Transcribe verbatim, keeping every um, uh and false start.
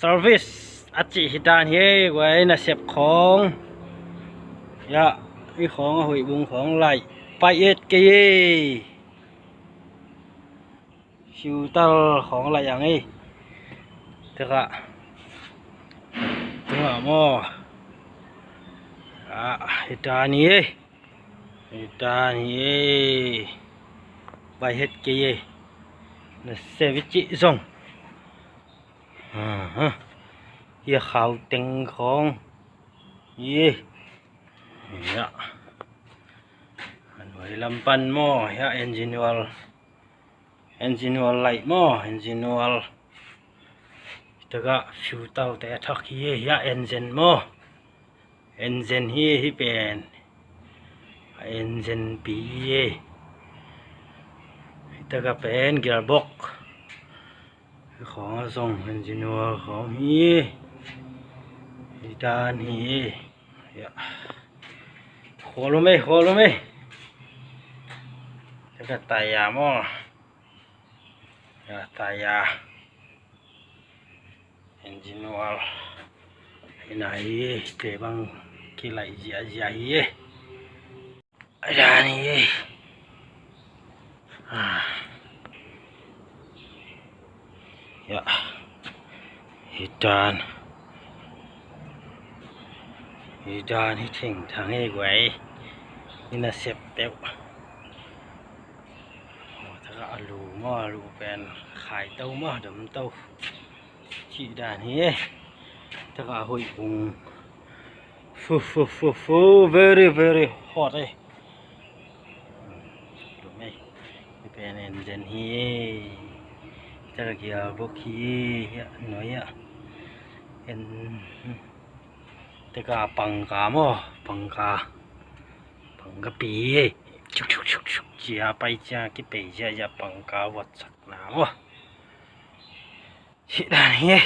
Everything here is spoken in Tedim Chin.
Service a cih hi dan hi ei, guai nasep khawng. Hiah, i khawng a huih bung khawng laih pai et kei ei. Siutal khawng laih ang ei. Tekah tungah maw. Ah, hi dan hi ei. Hi dan hi ei. Pai het kei ei. Nasep i cih zong. Aha. Hiah khau teng khawng. Hiah. Hiah. A nuai lam pan maw. Hiah engine oil. Engine oil laih maw. Engine oil. Hi takah fuel te a thak hi. Hiah engine maw. Engine hi, hih pen a engine pi hi. Hih takah pen gearbox khawng a zong, engine oil khawng hi. Hih dan hi. Hiah. Khual um ei, khual um ei. Takah tyre maw. Hiah, tyre. Engine oil. Hi na hi, te bang kilaih ziahziah hi. Hi dan hi. Ah. Hiah. Hi dan. Hi dan hi thengthang hi guai. Hi nasep peuh. Aw, takah a lu maw, a lu pen khai to maw, dam to. Cih dan hi. Takah a huih bung. Fu, fu, fu, fu, very, very hot eh. Lum ei. Hih pen engine hi. Takah gearbox hi. Hiah, nuai ah. En. Takah pangka maw, pangka. Pangka pi hi. Chuk, chuk, chuk, chuk. Cia pai cia, kipei cia, cia pangka vuatsakna maw. Hih dan hi.